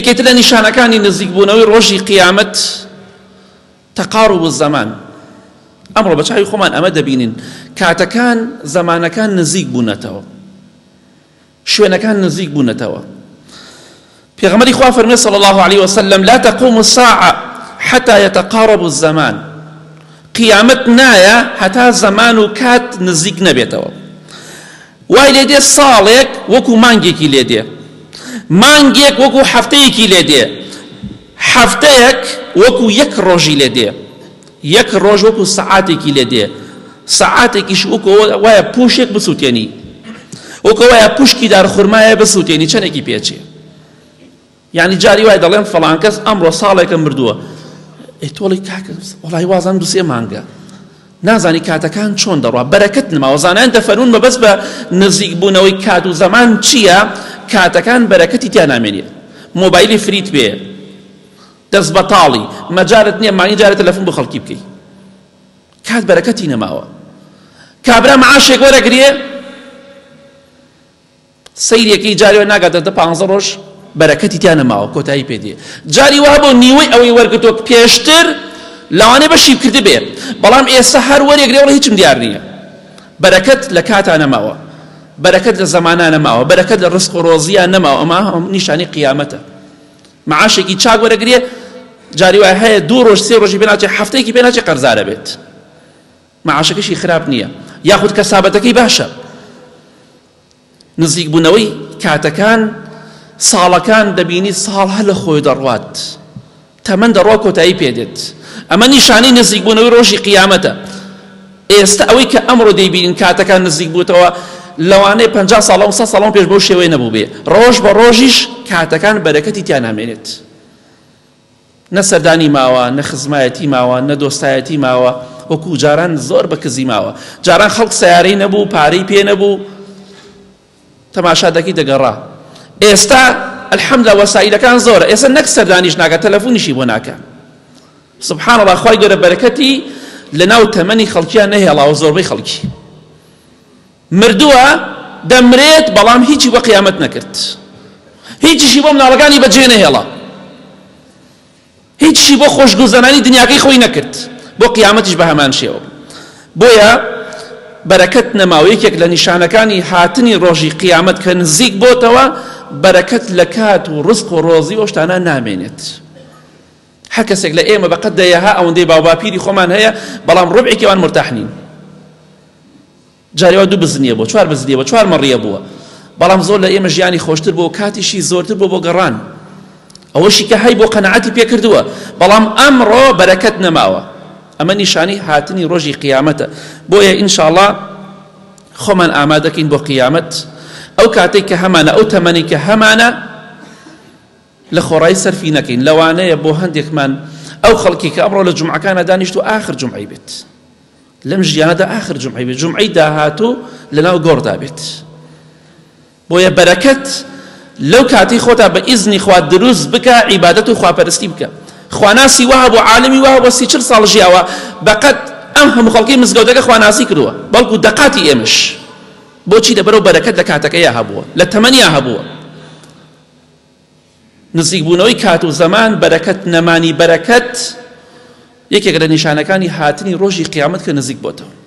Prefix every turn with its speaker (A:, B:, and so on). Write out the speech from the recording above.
A: یەکێ تر لە نیشانەکانی نزیکبوونەوەی ڕۆژی قیامەت تقارب الزمان ئەمڕۆ بە چاوی خۆمان ئەمە دەبینین کاتەکان زەمانەکان نزیک بوونەتەوە شوێنەکان نزیک بوونەتەوە پێغەمبەری خوا فەرمی صلی الله علیه وسلم لا تقوم الساعة حتى يتقارب الزمان قیامەت نایە هەتا زەمان و کات نزیک نەبێتەوە وای لێ دێ ساڵێک وەکو مانگێکی لێ دێ، مانگێک وەکو هەفتەیەکی لێ دێ، هەفتەیەک وەکو یەک ڕۆژی لێ دێ، یەک ڕۆژ وەکو سەعاتێکی لێ دێ، سەعاتێکیش وەکو وایە پووشێک بسووتێنی، وەکو وایە پوشکی دارخورمایە بسووتێنی چەندێکی پێچێ. یانی جاری وای دەڵێم فەڵان کەس ئەمڕۆ ساڵێکە مردووە ئێ تۆڵی کاکە وەڵی وازان دوسێ مانگە نازانی کاتەکان چۆن دەڕوا بەرەکەت نماوە زانایان دەفەرموون مەبەست بە نزیک بوونەوەی کات و زەمان چییە کاتەکان بەرەکەتی تیا نامێنێت مۆبایلی فریت پێ دەست بەتاڵی مەجارت نییە مانگی جارێ تەلەفۆن بۆ خەڵکی بکەی کات بەرەکەتی نەماوە کابرا معاشێک وەرەگرێ سەیرێکەی جاری وا ناگاتە دە پانزە ڕۆژ بەرەکەتی تیا نەماوە کۆتایی پێ دێ جاری وا بۆ نیوەی ئەوەی وەرگرتووە پێشتر لەوانەیە بەشی کردبێ بەڵام ئێستا هەر وەرێگرێ وڵی هیچم دیار نییە بەرەکەت لە کاتا نەماوە بەرەکەت لە زەمانە نەماوە بەرەکەت لە ڕزق و ڕۆزیان نەماوە ئەمە نیشانی قیامەتە معاشێکی چاک وەرەگرێ جاری وای هەیە دوو ڕۆژ سێ ڕۆژی پێ ناچێ هەفتەیەکی پێ ناچێ قەرزارە بێت معاشەکەشی خراپ نییە یاخود کەسابەتەکەی باشە نزیکبوونەوەی کاتەکان، ساڵەکان دەبینی ساڵ هەر لە خۆی دەڕوات، تەمەن دەڕوا کۆتایی پێ دێت، ئەمە نیشانەی نزیکبوونەوەی ڕۆژی قیامەتە. ئێستا ئەوەی کە ئەمڕۆ دەیبینین کاتەکان نزیک بووتەوە، لەوانەیە 50 ساڵ و 100 ساڵ پێش بەو شێوەیە نەبووبێ. ڕۆژ بە ڕۆژیش کاتەکان بەرەکەتی تیا نامێنێت. نە سەردانی ماوە، نە خزمایەتی ماوە، نە دۆستایەتی ماوە، وەکوو جاران زۆر بە کزی ماوە. جاران خەڵک سەیارەی نەبوو، پارەی پێ نەبوو، تەماشا دەکەی دەگەڕا. ئێستا الحمدللە وەسائیلەکان زۆرە، ئێستا نەک سەردانیش ناکا، تەلەفونیشی بۆ ناکا. سبحان اللە خوای گەورە بەرەکەتی لەناو تەمەنی خەڵکیان نەهێڵاوە زۆربەی خەڵکی. مردووە دەمرێت بەڵام هیچی بۆ قیامەت نەکرد هیچیشی بۆ مناڵەکانی بەجێ نەهێڵا هیچیشی بۆ خۆشگوزەرانی دنیاکەی خۆی نەکرد بۆ قیامەتیش بە هەمان شێوە بۆیە بەرەکەت نەماوە یەکێک لە نیشانەکانی هاتنی ڕۆژی قیامەت کە نزیک بۆتەوە بەرەکەت لە کات و ڕزق و ڕۆزی و شتانە نامێنێت هەر کەسێک لە ئێمە بەقەد دەیەها ئەوەندەی باوباپیری خۆمان هەیە بەڵام ڕوبعێکی ئەوان مرتاح نین جارێ وا دوو بزنیە بووە چوار بزنیە بووە چوار مەڕیە بووە بەڵام زۆر لە ئێمە ژیانی خۆشتر بووە کاتیشی زۆرتر بووە بۆ گەڕان ئەوەشی کە هەی بۆ قەناعەتی پێ کردووە بەڵام ئەمڕۆ بەرەکەت نەماوە ئەمە نیشانی هاتنی ڕۆژی قیامەتە بۆیە ئینشاءڵا خۆمان ئامادەکەین بۆ قیامەت ئەو کاتێک کە هەمانە ئەو تەمەنی کە هەمانە لە خۆڕایی سەرفی نەکەین لەوانەیە بۆ هەندێکمان ئەو خەڵکی کە ئەمڕۆ لە جومعەکانە دانیشت و ئاخر جومعەی بێت لەم ژیانەدا ئاخر جومعەی بێت جومعەی داهاتوو لەناو گۆڕدا بێت بۆیە بەرەکەت لەو کاتی خۆتا بە ئیزنی خوا دروست بکە عیبادەت و خواپەرستی بکە خواناسی وەها بۆ عالمی وەها بۆ 30 ساڵ ژیاوە بەقەت ئەم هەموو خەڵکی مزگەوتەکە خواناسی کردووە بەڵکو دەقاتی ئێمەش بۆچی لەبەرەوە بەرەکەت لە کاتەکەیا هەبووە لە تەمەنیا هەبووە نزیکبوونەوەی کات و زەمان، بەرەکەت نەمانی بەرەکەت یەکێکە لە نیشانەکانی هاتنی ڕۆژی قیامەت کە نزیک بۆتەوە.